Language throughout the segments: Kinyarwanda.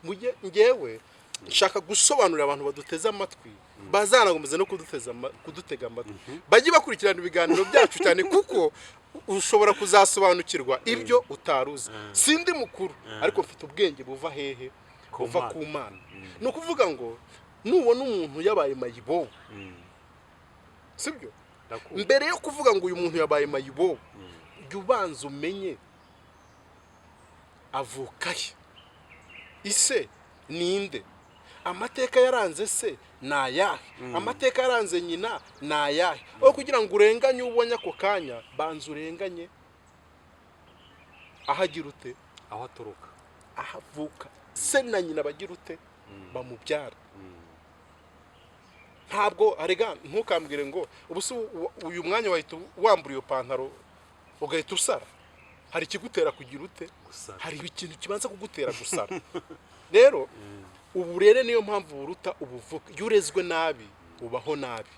Mujye, ngewe nshaka gusobanurira abantu baduteze amatwi, bazanakomeza no kudutega amatwi, bajye bakurikirana ibiganiro byacu cyane, kuko ushobora kuzasobanukirwa ibyo utaruzi. Sindi mukuru, ariko mfite ubwenge buva hehe? Ku Buva Mana. ku Mana. Ni ukuvuga ngo nubona umuntu yabaye mayibobo, sibyo? Ndakumva. Mbere yo kuvuga ngo uyu muntu yabaye mayibobo, jya ubanza umenye avuka he, ise ninde, amateka yaranze se ni ayahe, amateka yaranze nyina ni ayahe. Aho kugira ngo urenganye uwo ubonye ako kanya, banza urenganye aho agira ute? Aho aturuka. Aho avuka, se na nyina bagira ute? Bamubyara. Ntabwo arega, ntukambwire ngo ubu se uyu mwanya wahita wambura iyo pantaro ugahita usara. Hari ikigutera kugira ute? Gusara. Hari ikintu kibanza kugutera gusara. Rero uburere niyo mpamvu buruta ubuvuke. Iyo urezwe nabi ubaho nabi,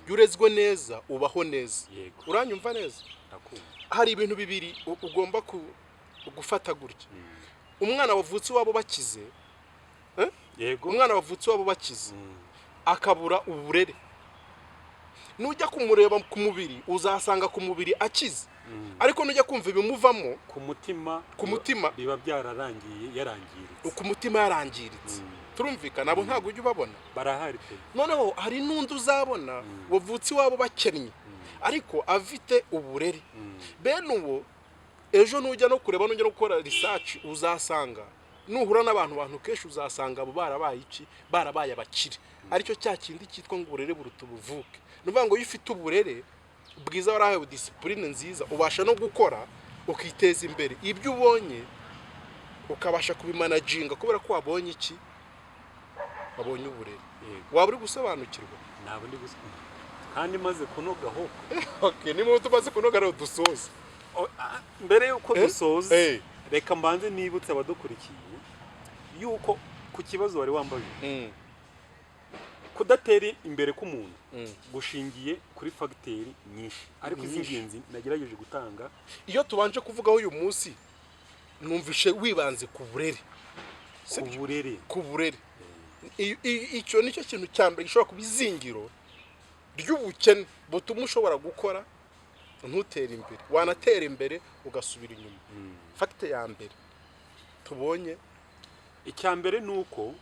iyo urezwe neza ubaho neza. Uranyumva neza? Ndakumva. Hari ibintu bibiri ugomba gufata gutya: umwana wavutse iwabo bakize, umwana wavutse iwabo bakize akabura uburere, nujya kumureba ku mubiri uzasanga ku mubiri akize, ariko nujya kumva ibimuvamo ku mutima, ku mutima biba byararangiye, yarangiritse. Ku mutima yarangiritse. Turumvikana? Abo ntabwo ujya ubabona? Barahari pe. Noneho hari n'undi uzabona wavutse iwabo bakennye ariko afite uburere. Bene uwo, ejo nujya no kureba, nujya no gukora research, uzasanga nuhura n'abantu kenshi uzasanga abo barabaye iki? Barabaye abakire. Aricyo cya kindi cyitwa ngo uburere buruta ubuvuke. Ni ukuvuga ngo iyo ufite uburere bwiza, warahawe discipline nziza, ubasha no gukora ukiteza imbere. Ibyo ubonye ukabasha kubimanaginga kubera ko wabonye iki? Wabonye uburere. Waba uri gusobanukirwa? Ntabwo ndi gusa kandi maze kunogaho. Okay, niba tumaze kunoga rero dusoze. Mbere y'uko dusoza, reka mbanze nibutse abadukurikiye yuko ku kibazo wari wambaye, kudatera imbere k'umuntu gushingiye kuri facteur nyinshi, ariko Nyinshi. iz'ingenzi nagerageje gutanga. Iyo tubanje kuvugaho uyu munsi, numvishe wibanze ku burere. Ku Sibyo? burere. Ku burere. Icyo nicyo kintu cya mbere gishobora kuba izingiro ry'ubukene butuma ushobora gukora ntutere imbere, wanatera imbere ugasubira inyuma. Facteur ya mbere tubonye? Icya mbere ni uko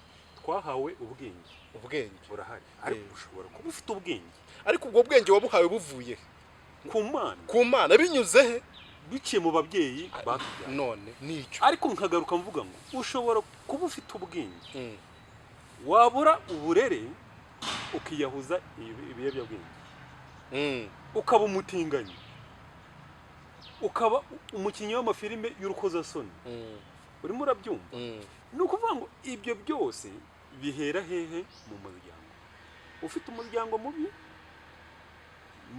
twahawe ubwenge. Ubwenge. Burahari, ariko ushobora kuba ufite ubwenge, ariko ubwo bwenge wabuhawe buvuye he? Ku Mana. Ku Mana binyuze he? Biciye mu babyeyi batubyaye. None nicyo. Ariko nkagaruka mvuga ngo ushobora kuba ufite ubwenge, wabura uburere ukiyahuza ibiyobyabwenge, ukaba umutinganyi, ukaba umukinnyi w'amafilime y'urukozasoni. Urimo urabyumva? Ni ukuvuga ngo ibyo byose bihera hehe? Mu muryango. Ufite umuryango mubi,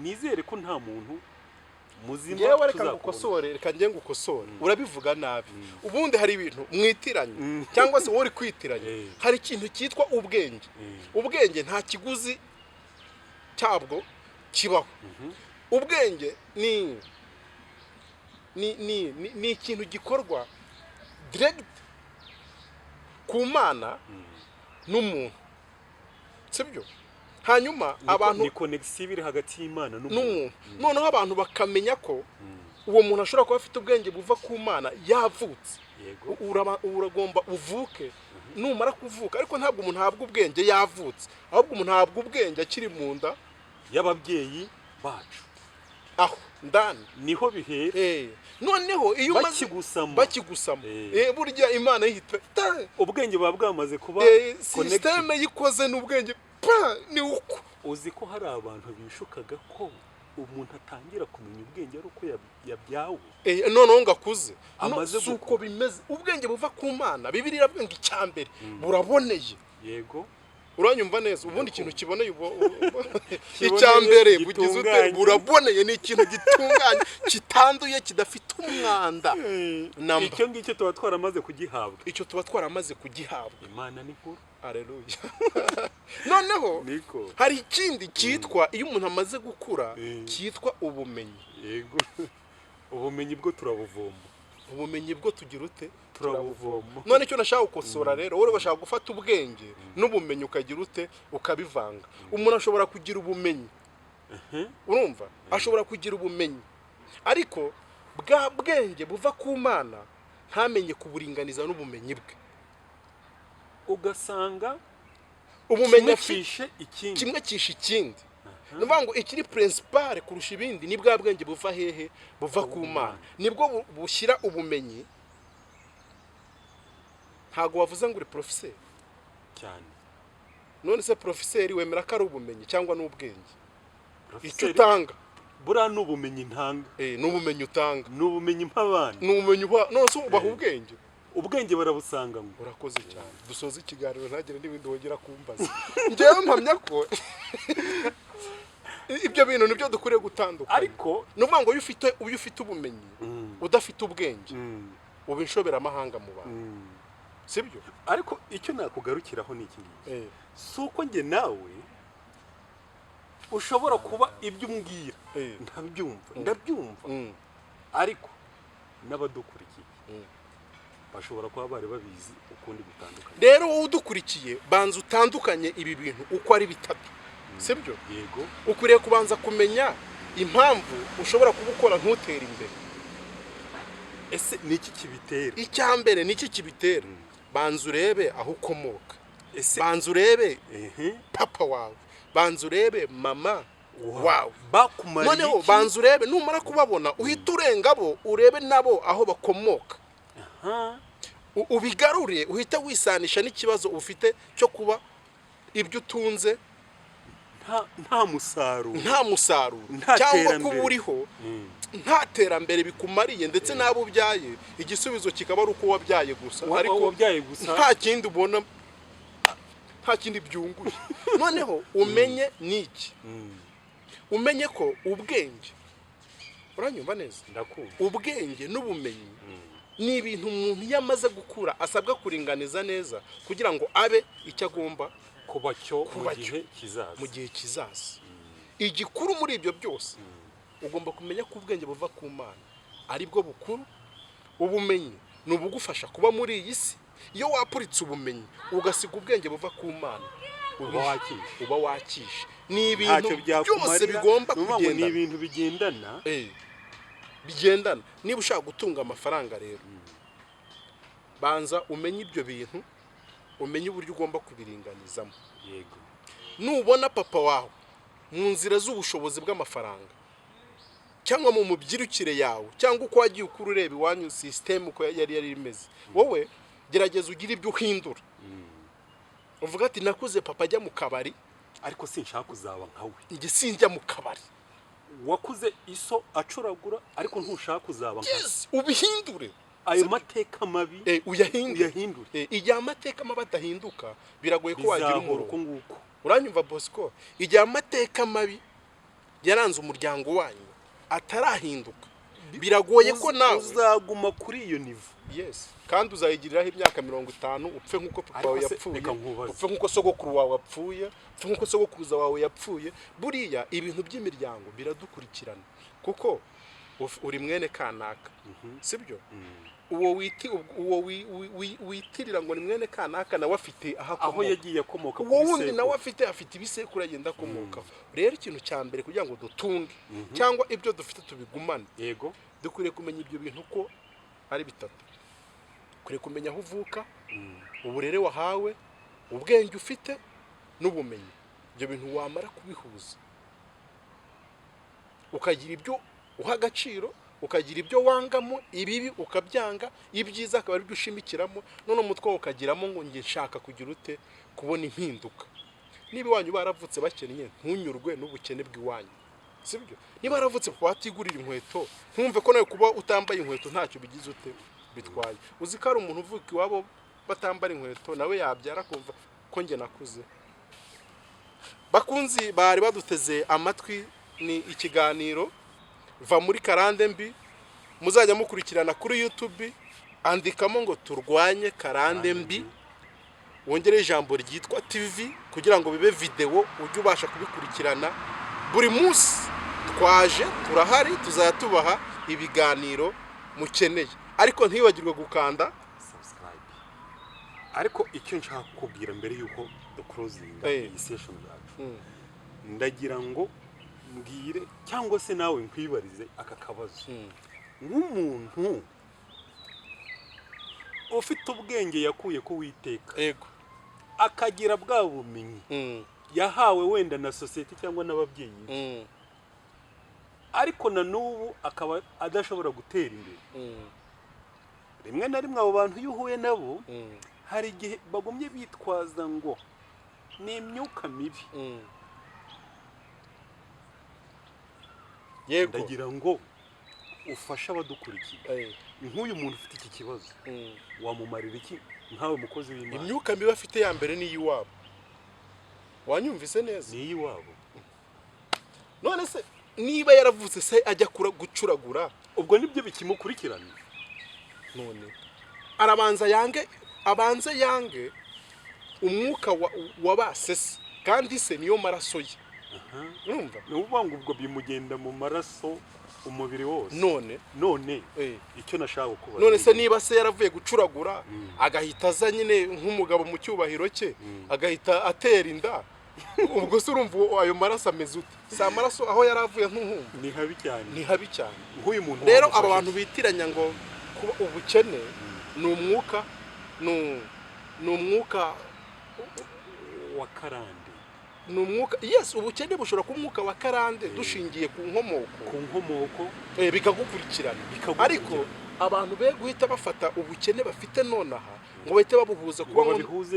nizere ko nta muntu muzima Ngewe reka tuzakubona. ngukosore, reka njye ngukosore, urabivuga nabi. Ubundi hari ibintu mwitiranye, cyangwa se wowe uri kwitiranya. Hari ikintu cyitwa ubwenge. Ubwenge nta kiguzi cyabwo kibaho. Ubwenge ni ikintu gikorwa direct ku Mana n'umuntu, sibyo? Hanyuma abantu Ni connexion iri hagati y'Imana n'umuntu. N'umuntu. Noneho abantu bakamenya ko uwo muntu ashobora kuba afite ubwenge buva ku Mana yavutse. Uragomba uvuke, numara kuvuka, ariko ntabwo umuntu ahabwa ubwenge yavutse, ahubwo umuntu ahabwa ubwenge akiri mu nda y'ababyeyi bacu. Aho ndani. Niho bihera. Noneho iyo umaze Bakigusama. Bakigusama. Burya Imana yihita Ubwenge buba bwamaze kuba connected. Système yikoze n'ubwenge pa ni uko. Uzi ko hari abantu bishukaga ko umuntu atangira kumenya ubwenge ari uko yabyawe? Noneho ngo akuze. No, Amaze si uko gukura. bimeze. Ubwenge buva ku Mana, Bibiliya iravuga ngo icya mbere buraboneye. Uranyumva neza? Ubundi ikintu kiboneye Kiboneye, icya mbere bugize ute? gitunganye. Buraboneye, ni ikintu gitunganye, kitanduye, kidafite umwanda namba. Icyo ngicyo tuba twaramaze kugihabwa. Icyo tuba twaramaze kugihabwa. Imana ni nkuru. Aleluya. Noneho Niko. hari ikindi cyitwa, iyo umuntu amaze gukura, cyitwa ubumenyi. Yego, ubumenyi bwo turabuvoma. Ubumenyi bwo tugira ute? Turabuvoma. None icyo nashaka gukosora rero, wowe bashaka gufata ubwenge n'ubumenyi ukagira ute? Ukabivanga. Umuntu ashobora kugira ubumenyi, urumva, ashobora kugira ubumenyi, ariko bwa bwenge buva ku Mana ntamenye kuburinganiza n'ubumenyi bwe. Ugasanga ubumenyi kimwe afite kishe ikindi. Kimwe kishe ikindi. Ni ukuvuga ngo ikiri principal kurusha ibindi ni bwa bwenge buva hehe? Buva ku Mana. Nibwo bushyira ubumenyi. Ntabwo wavuze ngo uri porofeseri? Cyane. None se porofeseri wemera ko ari ubumenyi cyangwa n'ubwenge icyo Profeseri, utanga? Buriya ni ubumenyi ntanga. Ni ubumenyi utanga. Ni ubumenyi mp'abandi. Ni ubumenyi uba, none se ubaha ubwenge? Ubwenge barabusanga ngo. Urakoze cyane. Dusoze ikiganiro, ntagire n'ibindi wongera kumbaza. Njyewe mpamya ko ibyo bintu nibyo dukwiriye gutandukanya. Ariko ni ukuvuga ngo iyo ufite ubumenyi udafite ubwenge, uba inshoberamahanga mu bantu, sibyo? Ariko icyo nakugarukiraho ni iki ngiki: si uko njye nawe ushobora kuba ibyo umbwira ntabyumva, ndabyumva, ariko n'abadukurikiye bashobora kuba bari babizi ukundi gutandukanye. Rero wowe udukurikiye, banza utandukanye ibi bintu uko ari bitatu, sibyo? Yego. Ukwiriye kubanza kumenya impamvu ushobora kuba ukora ntutere imbere. Ese ni iki kibitera? Icya mbere, ni iki kibitera? Banza urebe aho ukomoka. Ese Banza urebe papa wawe, banza urebe mama wawe. Bakumariye Noneho iki? banza urebe, numara kubabona uhita urenga bo, urebe nabo aho bakomoka. Ubigarure, uhite wisanisha n'ikibazo ufite cyo kuba ibyo utunze nta musaruro. Nta musaruro. Nta Cyangwa terambere. kuba uriho nta terambere bikumariye, ndetse n'abo ubyaye igisubizo kikaba ari uko wabyaye gusa, ariko wabyaye gusa. nta kindi ubona, nta kindi byunguye. Noneho umenye n'iki? Umenye ko ubwenge, uranyumva neza? Ndakumva. Ubwenge n'ubumenyi ni ibintu umuntu iyo amaze gukura asabwa kuringaniza neza kugira ngo abe icyo agomba kuba cyo mu kuba cyo. gihe kizaza. Mu gihe kizaza. Igikuru muri ibyo byose, ugomba kumenya ko ubwenge buva ku Mana ari bwo bukuru. Ubumenyi ni ubugufasha kuba muri iyi si. Iyo wapuritse ubumenyi ugasiga ubwenge buva ku Mana, uba wakishe. Uba wakishe. Ni ibintu Ntacyo byose byakumarira. bigomba Ni ukuvuga ngo ni kugendana. ibintu bigendana. Bigendana. Niba ushaka gutunga amafaranga rero, banza umenye ibyo bintu, umenye uburyo ugomba kubiringanizamo. Nubona papa wawe mu nzira z'ubushobozi bw'amafaranga, cyangwa mu mubyirukire yawe, cyangwa uko wagiye ukura ureba iwanyu sisiteme uko yari imeze, wowe gerageza ugire ibyo uhindura, uvuga ati: "Nakuze papa ajya mu kabari, ariko sinshaka kuzaba nka we. Njye sinjya mu kabari." Wakuze iso acuragura, ariko ntushaka kuzaba nka we. Yes, ubihindure. Ayo mateka mabi Uyahindure. uyahindure. Igihe amateka mabi adahinduka, biragoye ko wagira Bizahora umurongo. uko nguko. Uranyumva, Bosco? Igihe amateka mabi yaranze umuryango wanyu atarahinduka, biragoye ko nawe uzaguma kuri iyo niveau. Yes, kandi uzayigiriraho imyaka 50, upfe nk'uko papa Ariko wawe se, yapfuye, reka nkubaze. upfe nk'uko sogokuru wawe apfuye, upfe nk'uko sogokuruza wawe yapfuye. Buriya ibintu by'imiryango biradukurikirana, kuko uri mwene kanaka, sibyo? Uwo witirira ngo ni mwene kanaka nawe afite aho aho akomoka. Yagiye akomoka Uwo ku wundi bisekuru. Nawe afite ibisekuru agenda akomokaho. Rero ikintu cya mbere kugira ngo dutunge cyangwa ibyo dufite tubigumane, dukwiriye kumenya ibyo bintu ko ari bitatu. Ukwiriye kumenya aho uvuka, uburere wahawe, ubwenge ufite n'ubumenyi. Ibyo bintu wamara kubihuza, ukagira ibyo uha agaciro, ukagira ibyo wangamo, ibibi ukabyanga, ibyiza akaba aribyo ushimikiramo, none umutwe wawe ukagiramo ngo njye nshaka kugira ute? Kubona impinduka. Niba iwanyu baravutse bakennye, ntunyurwe n'ubukene bw'iwanyu, sibyo? Niba waravutse kuba watigurira inkweto, ntumve ko nawe kuba utambaye inkweto ntacyo bigize ute? Bitwaye. Uzi ko hari umuntu uvuka iwabo batambara inkweto, nawe yabyara akumva ko njye nakuze. Bakunzi bari baduteze amatwi, ni ikiganiro Va muri Karande Mbi, muzajya mukurikirana kuri YouTube. Andikamo ngo "Turwanye karande mbi", wongere ijambo ryitwa TV kugira ngo bibe videwo, ujye ubasha kubikurikirana buri munsi. Twaje, turahari, tuzajya tubaha ibiganiro mukeneye. Ariko ntiwibagirwe gukanda subscribe. Ariko icyo nshaka kukubwira mbere yuko duclosinga iyi session yacu, ndagira ngo mbwire cyangwa se nawe nkwibarize aka kabazo: nk'umuntu ufite ubwenge yakuye ku Witeka, akagira bwa bumenyi yahawe wenda na sosiyete cyangwa n'ababyeyi be, ariko na n'ubu akaba adashobora gutera imbere, rimwe na rimwe abo bantu iyo uhuye nabo, hari igihe bagumye bitwaza ngo ni imyuka mibi. Ndagira ngo ufashe abadukurikiye. Nk'uyu muntu ufite iki kibazo, wamumarira iki nkawe mukozi w'Imana? Imyuka mibi afite ya mbere ni iy'iwabo. Wanyumvise neza? Ni iy'iwabo. None se niba yaravutse se ajya gucuragura, Ubwo nibyo bikimukurikirana. None arabanza yange, abanze yange umwuka wa ba se, kandi se niyo maraso ye, urumva? Ni ukuvuga ngo ubwo bimugenda mu maraso umubiri wose. None None icyo nashaka kubaza, None se niba se yaravuye gucuragura, agahita aza nyine nk'umugabo mu cyubahiro cye, agahita atera inda, ubwo se urumva ayo maraso ameze ute? Si amaraso aho yari avuye ntuhumva? Ni habi cyane. Ni habi cyane. Nk'uyu muntu Rero aba wamufasha bantu iki? bitiranya ngo kuba ubukene ni umwuka, ni umwuka wa karande. Ni umwuka, yes. Ubukene bushobora kuba umwuka wa karande dushingiye ku nkomoko. Ku nkomoko. Bikagukurikirana. Bikagukurikirana. Ariko abantu be guhita bafata ubukene bafite nonaha ngo bahite babuhuza Ngo kuba ngo babihuze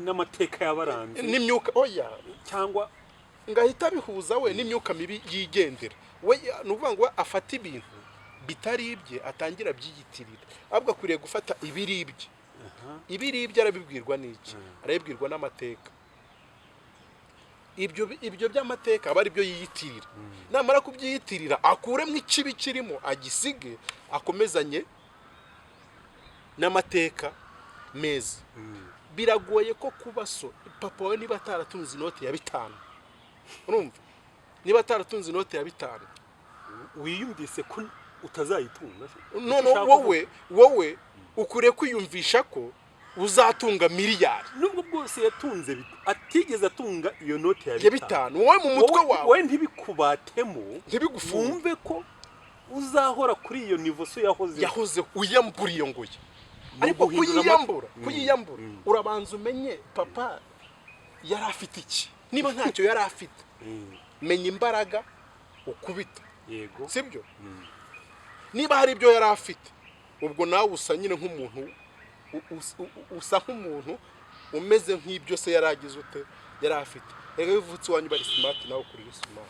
n'amateka yabaranze n'imyuka, oya. Cyangwa Ngahita abihuza we n'imyuka mibi yigendera. We ni ukuvuga ngo afate ibintu bitari ibye atangira abyiyitirira, ahubwo akwiriye gufata ibiri ibye. Ibiri ibye arabibwirwa n'iki? Arabibwirwa n'amateka. Ibyo by'amateka aba ari byo yiyitirira. Namara kubyiyitirira, akuremo ikibi kirimo agisige, akomezanye n'amateka meza. Biragoye ko kuba so, papa wawe, niba ataratunze inoti ya 5, urumva, niba ataratunze inoti ya 5, Wiyumvise ko utazayitunga se? None Icyo ushaka wowe ukwiriye kwiyumvisha ko uzatunga miliyari. Nubwo bwose yatunze atigeze atunga iyo noti ya Ya 5, wowe mu mutwe wawe Wowe ntibikubatemo. Ntibigufunge. Wumve ko uzahora kuri iyo niveau so yahoze. Yahoze, wiyambura iyo ngoyi. Ni Ariko uguhindura kuyiyambura, kuyiyambura, urabanza umenye papa yari afite iki. Niba ntacyo yari afite, menya imbaraga ukubita. Sibyo? Niba hari ibyo yari afite, ubwo nawe usa nyine nk'umuntu usa nk'umuntu umeze nk'ibyo se yari agize ute, yari afite. Reka iyo uvutse iwanyu bari smart, nawe ukuri smart.